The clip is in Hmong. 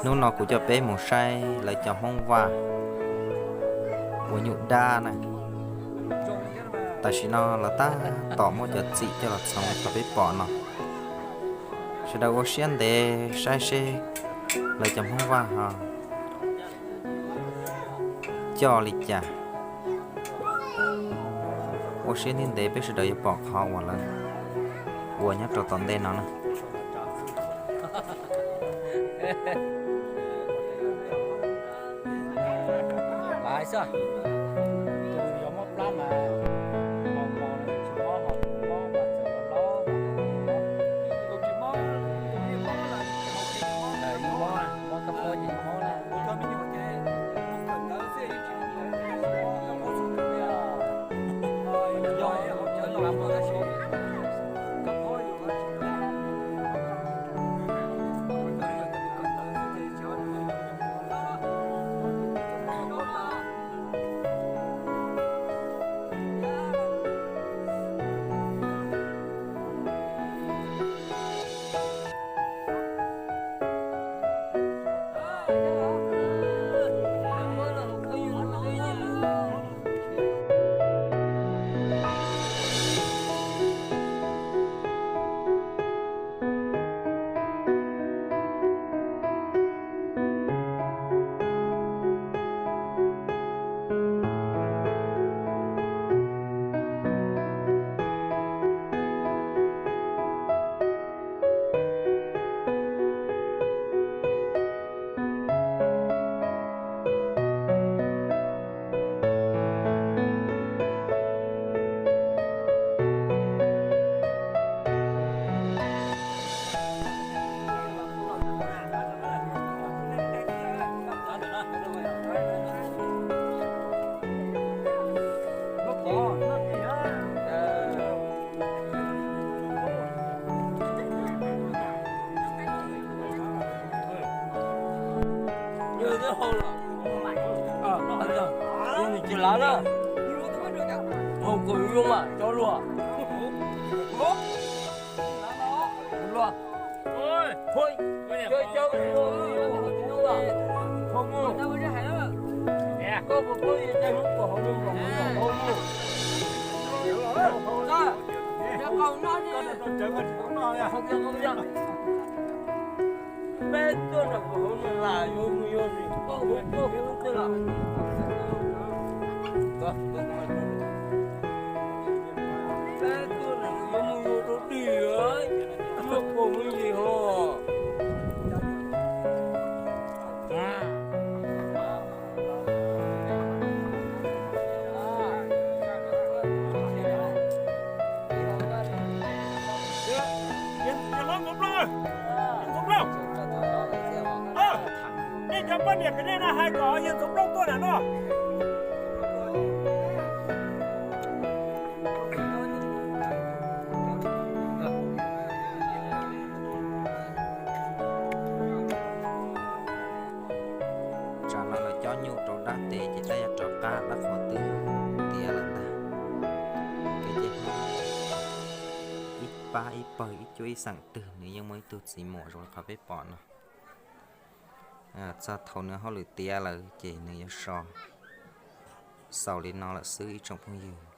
Hnub no kuv coj peb mus saib lawv cov Hmoob Vaj ua nyuj dab na. Tam sim no lawv tab tom muab cov txim coj los txhoov rau peb pom no. Sawv daws ua siab ntev saib seb lawv cov Hmoob Vaj ho coj li cas. Ua siab ntev ntev peb sawv daws yuav pom qhov uas lawv ua nyob rau tom ntej no na. Nws tsis lav na, hau kom zoo mas cov luag. Luag. Peb tuaj nram hauv no las yuav mus yuav ris koj mus koj mus twg las. Peb tuaj nram yuav mus yuav rau ris, yuav koj mus ris hos. Yawg Ntxoov Plooj, Ntxoov Plooj, nej cov poj niam pem nej no hais kom yawg Ntxoov Plooj tuaj nram no. Tsam no lawv cob nyuj rau dab tes ces dab yuav rov qab, dab qhuas twb tiav lawm ntag. Kev cai Hmoob ib pab ib pawg ib cuab ib xeem twg nws yeej muaj ib tug txiv muam zoo li qhov peb pom no. Txog thaum nws hauj lwm tiav lawm ces nws yuav so xaus li no lawm xwb ib tsoom phooj ywg.